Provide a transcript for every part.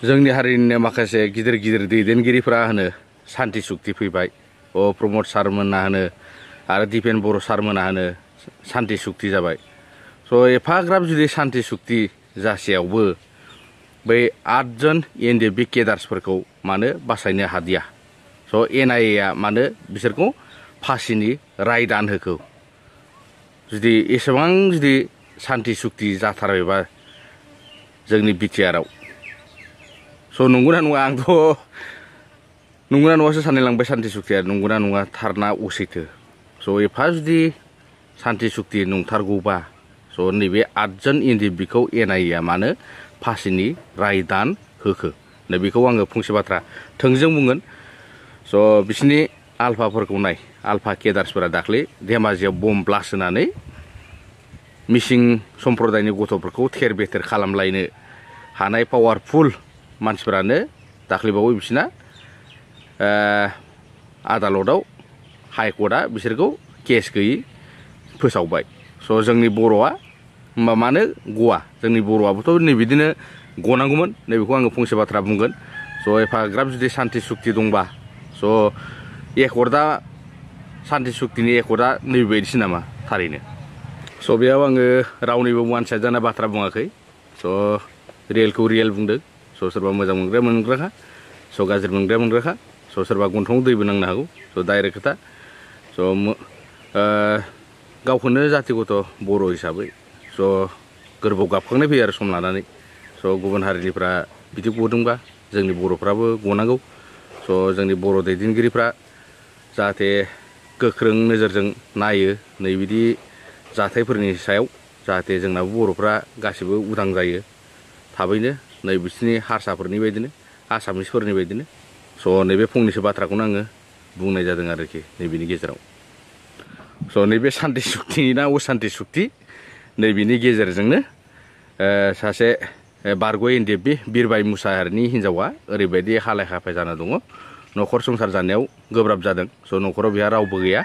जोंनि हारिनि माखासे गिदिर गिदिर दैदेनगिरिफोरा होनो सान्ति सुक्ति फैबाय प्रमद सारमोना होनो आरो दिपेन बर' सारमोना होनो सान्ति सुक्ति जाबाय स' एफाग्राब जुदि सान्ति सुक्ति जासेयावबो बै 8 जन एनडिएफबि केडार्सफोरखौ मानो बासायनो हादिया स' एनआइएआ मानो बिसोरखौ फासिनि राय दान होखो जुदि एसेबां जुदि सान्ति सुक्ति जाथारबायबा जोंनि बिटिआरआव स' नंगौना नङा आंथ' नंगौना नङासो सानलायलांबाय सान्ति सुक्तिया नंगौना नङा थारना असैथो स' एफा जुदि सान्ति सुक्ति नंथारगौबा स' नैबे 8 जन एनडिएफबिखौ एनआइएआ मानो फासिनि राय दान होखो नैबेखौ आङो फंसे बाथ्रा थोंजों बुंगोन स' बिसिनि आल्फाफोरखौ नाय आल्फा केडार्सफोरा दाख्लै धेमाजियाव बम ब्लास्ट होनानै मिसिं सम्प्रदायनि गथ'फोरखौ थेर बेथेर खालामलायनो हानाय पावारफुल मानसिफोरानो दाख्लैबावै बिसिना आदालतआव हाइकर्टआ बिसोरखौ केस गैयै फोसावबाय स' जोंनि बर'आ होमबा मानो गवा जोंनि बर'आबोथ' नैबिदिनो गनांगौमोन नैबेखौ आङो फंसे बाथ्रा बुंगोन स' एफाग्राब जुदि सान्ति सुक्ति दंबा स' एकर्टआ सान्ति सुक्तिनि एकर्टआ नैबेबायदिसो नामा थारैनो स' बेयाव आङो रावनिबो वान साइड जानाय बाथ्रा बुङाखै स' रियेलखौ रियेल बुंदों स' सोरबा मोजां मोनग्राया मोनग्राखा स' गाज्रि मोनग्राया मोनग्राखा स' सोरबा गन्थङाव दैबो नांनो हागौ स' डाइरेक्ट खोथा स' गावखौनो जाथि गथ' बर' हिसाबै स' गोरबोआव गाबखांनाय फैयो आरो सम लानानै स' गुबुन हारिनिफ्रा बिदि गदोंबा जोंनि बर'फ्राबो गनांगौ स' जोंनि बर' दैदेनगिरिफ्रा जाहाथे गोख्रों नोजोरजों नायो नैबिदि जाथायफोरनि सायाव जाहाथे जोंनाबो बर'फ्रा गासिबो उदां जायो थाबैनो नै बिसोरनि हारसाफोरनि बायदिनो आसामिसफोरनि बायदिनो स' नैबे फंनैसो बाथ्राखौनो आङो बुंनाय जादों आरोखि नैबेनि गेजेराव स' नैबे सान्ति सुक्ति ना असान्ति सुक्ति नैबेनि गेजेरजोंनो सासे बारग' एनडिएफबि बिरबाय मुसाहारिनि हिन्जावा ओरैबायदि हालाय हाफाय जाना दङ न'खर संसार जानायाव गोब्राब जादों स' न'खराव बेहा रावबो गैया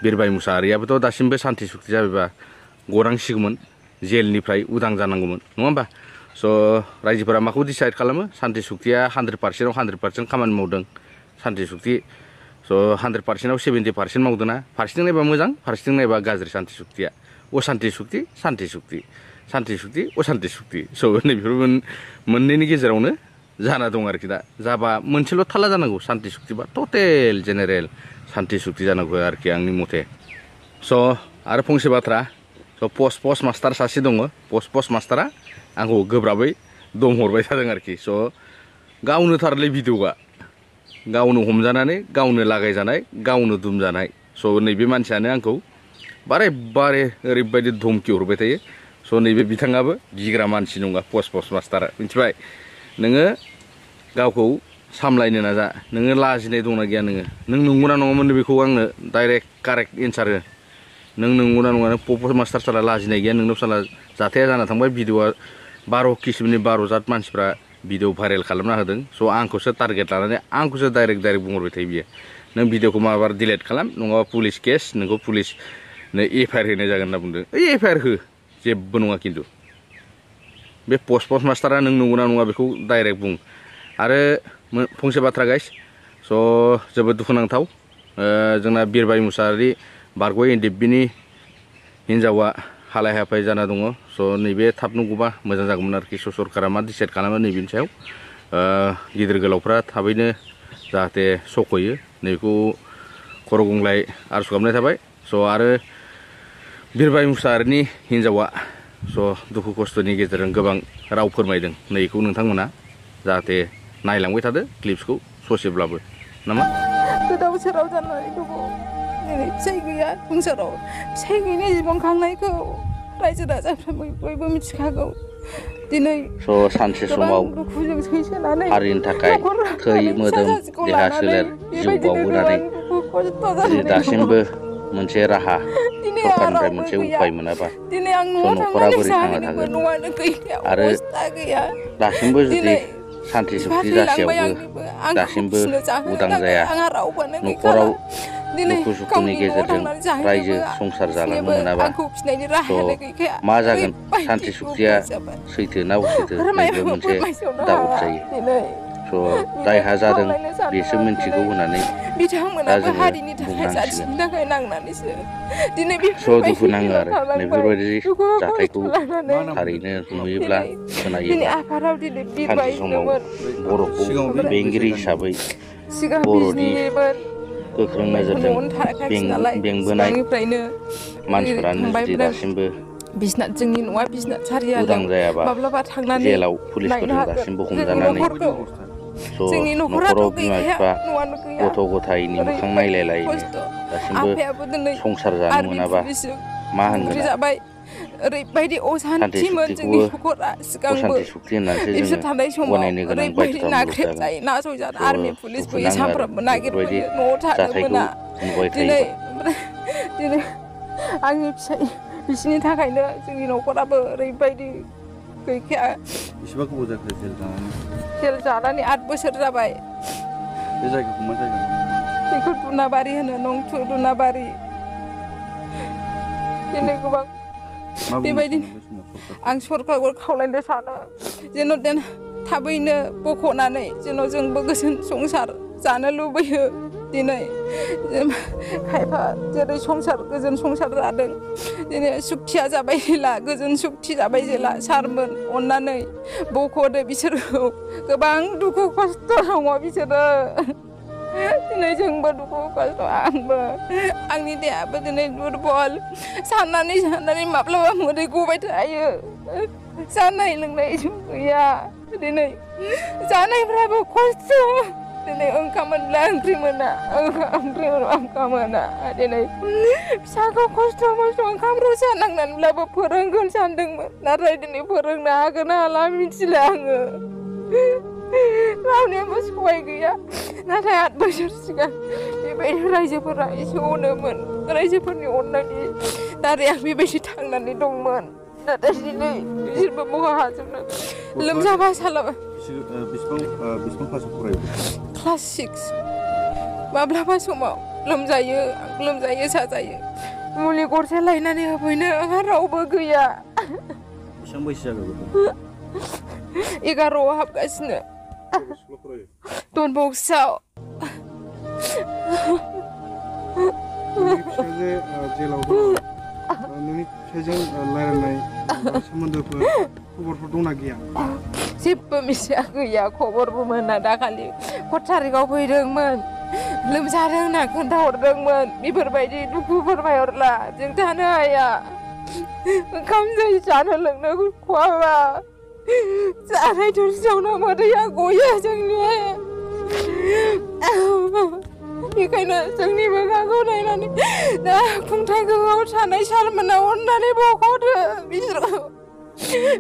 बिरबाय मुसाहारियाबोथ' दासिमबो सान्ति सुक्ति जाबायबा गनांसिगौमोन जेलनिफ्राय उदां जानांगौमोन नङा होमबा स' रायजोफोरा माखौ डिसाइड खालामो सान्ति सुक्तिया 100%आव 100% खामानि मावदों सान्ति सुक्ति स' 100%आव 70% मावदों ना फारसेथिं नायबा मोजां फारसेथिं नायबा गाज्रि सान्ति सुक्तिया असान्ति सुक्ति सान्ति सुक्ति सान्ति सुक्ति असान्ति सुक्ति स' नैबेफोर मोननैनि गेजेरावनो जाना दं आरोखि दा जाबा मोनसेल' थाला जानांगौ सान्ति सुक्तिबा टटेल जेनेरेल सान्ति सुक्ति जानांगौ आरोखि आंनि मथे स' आरो फंसे बाथ्रा स' पस्ट मास्टार सासे दङ पस्ट मास्टारा आंखौ गोब्राबै दम हरबाय थादों आरोखि स' गावनो थारलै भिडिअ'आ गावनो हमजानानै गावनो लागायजानाय गावनो दुमजानाय स' नैबे मानसियानो आंखौ बारे बारे ओरैबायदि धमकि हरबाय थायो स' नैबे बिथाङाबो गिग्रा मानसि नङा पस्ट मास्टारा मिथिबाय नोङो गावखौ सामलायनो नाजा नोङो लाजिनाय दंना गैया नों नंगौना नङामोन बेखौ आंनो डाइरेक्ट कारेक्ट एन्सार हो नों नंगौना नङा नों पस्ट मास्टार साला लाजिनाय गैया नोंनाव साला जाथाया जाना थांबाय भिडिअ'आ 12 किसिमनि 12 जात मानसिफ्रा भिडिअ भाइरेल खालामना होदों स' आंखौसो टारगेट लानानै आंखौसो डाइरेक्ट बुंहरबाय थायो बियो नों भिडिअ'खौ माबार डिलेट खालाम नङाबा पुलिस केस नोंखौ पुलिसनो एफआइआर होनाय जागोन होनना बुंदों एफआइआर हो जेबो नङा खिन्थु बे पस्ट मास्टारा नों नंगौना नङा बेखौ डाइरेक्ट बुं आरो फंसे बाथ्रा गाइस स' जोबोद दुखुनांथाव जोंना बिरबाय मुसाहारि बारग' एनडिएफबिनि हिन्जावा हालाय हाफाय जाना दङ स' नैबे थाबनो गबा मोजां जागौमोन आरोखि स' सरकारा मा डिसाइड खालामो नैबेनि सायाव गिदिर गोलावफ्रा थाबैनो जाहाथे सख'यो नैबेखौ खर' गंग्लाय आरज गाबनाय थाबाय स' आरो बिरबाय मुसाहारिनि हिन्जावा स' दुखु खस्थ'नि गेजेरजों गोबां राव फोरमायदों नैखौ नोंथांमोना जाहाथे नायलांबाय थादो क्लिप्सखौ ससेब्लाबो नामा गोदाव सोराव जानानै दङ दिनै फिसाइ गैया संसाराव फिसाइ गैयिनि जिबन खांनायखौ रायजो राजाफ्रा बयबो मिथिखागौ दिनै स' सानसे समाव दुखुजों सैसोनानै हारिनि थाखाय थै मोदोम देहा सोलेर जिउ बावहोनानै दासिमबो मोनसे राहा सरकारनिफ्राय मोनसे उपाय मोनाबा स' न'खरा बोरै थांना थागोन आरो दासिमबो जुदि सान्ति सुक्ति जासेयावबो दासिमबो उदां जाया न'खराव दुखु सुखुनि गेजेरजों रायजो संसार जालांनो मोनाबा मा जागोन सान्थि सुक्तिया सैथो ना असैथो बेबो मोनसे दाउट जायो स' जायहा जादों बेसो मिन्थिगौ होननानै दा जोङो बुंनांसिगोन स' दुखु नाङो आरो बेफोरबायदि जाथायखौ थारैनो नुयोब्ला खोनायोब्ला सानसे समाव बर'खौ बेंगिरि हिसाबै बर'नि गोख्रों नोजोरजों बेंबोनाय मानसिफोरानो जुदि दासिमबो बिसनाथ जोंनि न'आ बिसनाथ सारियाला उदां जायाबा माब्लाबा थांनानै जेलाव पुलिसफोरजों दासिमबो हमजानानै स' न'खराव बिमा बिफा गथ' गथायनि मोखां नायलायलायनो दासिमबो संसार जानो मोनाबा मा होनगोन ओरैबायदि असान्थिमोन जोंनि न'खरा सिगांबो बिसोर थानाय समाव ओरैबायदि नाख्रेबजायो नासयजानाय आर्मि पुलिस फैयो सानफ्रामबो नागिरफैयो न'आव थानो मोना दिनै आंनि फिसाइ बिसिनि थाखायनो जोंनि न'खराबो ओरैबायदि गैखाया बेसेबां गोबाव जाखो जेल जानानै 8 बोसोर जाबाय बे जायगाखौ मा जायगा बेखौ दुनाबारि होनो नंथु दुनाबारि दिनै गोबां बेबायदिनो आं सरकारखौ खावलायनो सानो जेन' थाबैनो बख'नानै जेन' जोंबो गोजोन संसार जानो लुबैयो दिनै खायफा जेरै गोजोन संसार जादों दिनै सुक्तिया जाबाय जेला गोजोन सुक्ति जाबाय जेला सारमोन अननानै बख'दो बिसोरखौ गोबां दुखु खस्थ' दङ बिसोरो दिनै जोंबो दुखु खस्थ' आंबो आंनि देहायाबो दिनै दुरबल साननानै माब्लाबा मोदै गबाय थायो जानाय लोंनाय गैया दिनै जानायफ्राबो खस्थ' दिनै ओंखाम मोनला ओंख्रि मोना ओंखाम मोना दिनै फिसाखौ खस्थ' ओंखाम रसा नांनानैब्लाबो फोरोंगोन सानदोंमोन नाथाय दिनै फोरोंनो हागोन ना हाला मिथिला आङो रावनियाबो सहाय गैया नाथाय 8 बोसोर सिगां बेबायदि रायजोफोरा एसे अनोमोन रायजोफोरनि अननायनि दारै आं बेबायदि थांनानै दंमोन नाथाय दिनै बिसोरबो बहा हाजोबनो लोमजाबा सालाबा बेसेबां क्लासाव फरायो क्लास 6 माब्लाबा समाव लोमजायो साजायो मुलि गरसे लायनानै होफैनो रावबो गैया बेसेबां बैसो जागोन 11 हाबगासिनो डन बक्सआव फिसाजो जेलाव दं नोंनि फिसाजों रायलायनाय सोमोन्दोफोर खबरफोर दंना गैया जेबो मिथिया गैया खबरबो मोना दाखालि 4 थारिखआव फैदोंमोन लोमजादों होनना खोन्थाहरदोंमोन बेफोरबायदि दुखु फोरमायहरला जों थानो हाया ओंखाम जानो लोंनो खवाबा जानाय थोरसियावनो मोदैया गयो जोंनि बेखायनो जोंनि मोखांखौ नायनानै दा खुंथाय गोहोआव थानाय सारमोना अननानै बख'दो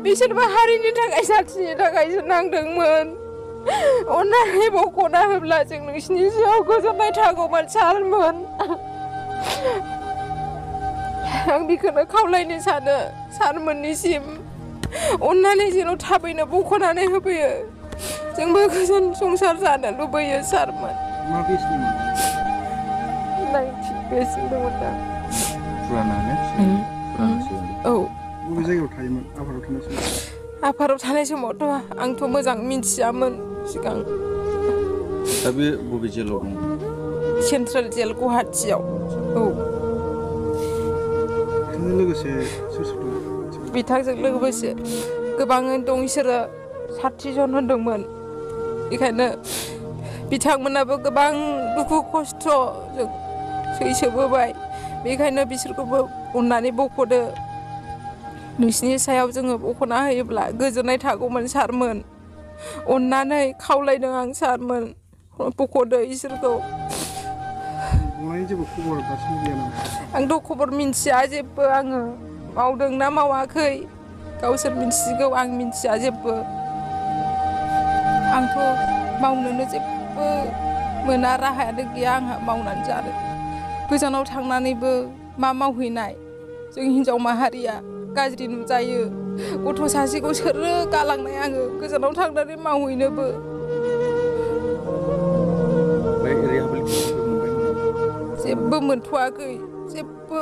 बिसोरबो हारिनि थाखाय जाथिनि थाखायसो नांदोंमोन अननानै बख'ना होब्ला जों नोंसिनि सायाव गोजोननाय थागौमोन सारमोन आं बेखौनो खावलायनो सानो सारमोननिसिम अननानै जेन' थाबैनो बख'नानै होफैयो जोंबो गोजोन संसार जानो लुबैयो सारमोन मा बेसनिमोन 90 बेसनि दंमोन दा फुरानानो औ बबे जायगायाव थायोमोन आफाराव थानाय समावथ' आंथ' मोजां मिथियामोन सिगां दा बे बबे जेलाव दं सेन्ट्रेल जेल गुवाहाटियाव औ लोगोसे सोर बिथांजों लोगोसे गोबाङै दं बिसोरो 60 जन होनदोंमोन बेखायनो बिथांमोनाबो गोबां दुखु खस्थ'जों सैसोबोबाय बेखायनो बिसोरखौबो अननानै बख'दो नोंसिनि सायाव जोङो बख'ना होयोब्ला गोजोननाय थागौमोन सारमोन अननानै खावलायदों आं सारमोन बख'दो इसोरखौ आंथ' खबर मिन्थिया जेबो आङो मावदों ना मावाखै गावसोर मिन्थिगौ आं मिन्थिया जेबो आंथ' मावनोनो जेबो मोना राहायानो गैया आंहा मावनानै जानो गोजानाव थांनानैबो मा मावहैनाय जों हिन्जाव माहारिया गाज्रि नुजायो गथ' सासेखौ सोरो गालांनाय आङो गोजानाव थांनानै मावहैनोबो जेबो जेबो मोनथ'वाखै जेबो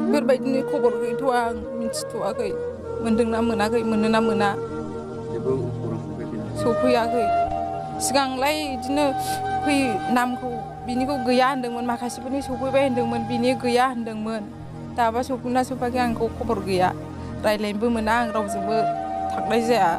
बेफोरबायदिनो खबर गैथ'वा आं मिन्थिथ'वाखै मोनदोंना मोनाखै मोनोना मोना सफैयाखै सिगांलाय बिदिनो नामखौ बिनिखौ गैया होनदोंमोन माखासेफोरनि सफैबाय होनदोंमोन बिनि गैया होनदोंमोन दाबा सफैना सफैयाखै आंखौ खबर गैया रायज्लायनोबो मोना आं रावजोंबो थांनाय जाया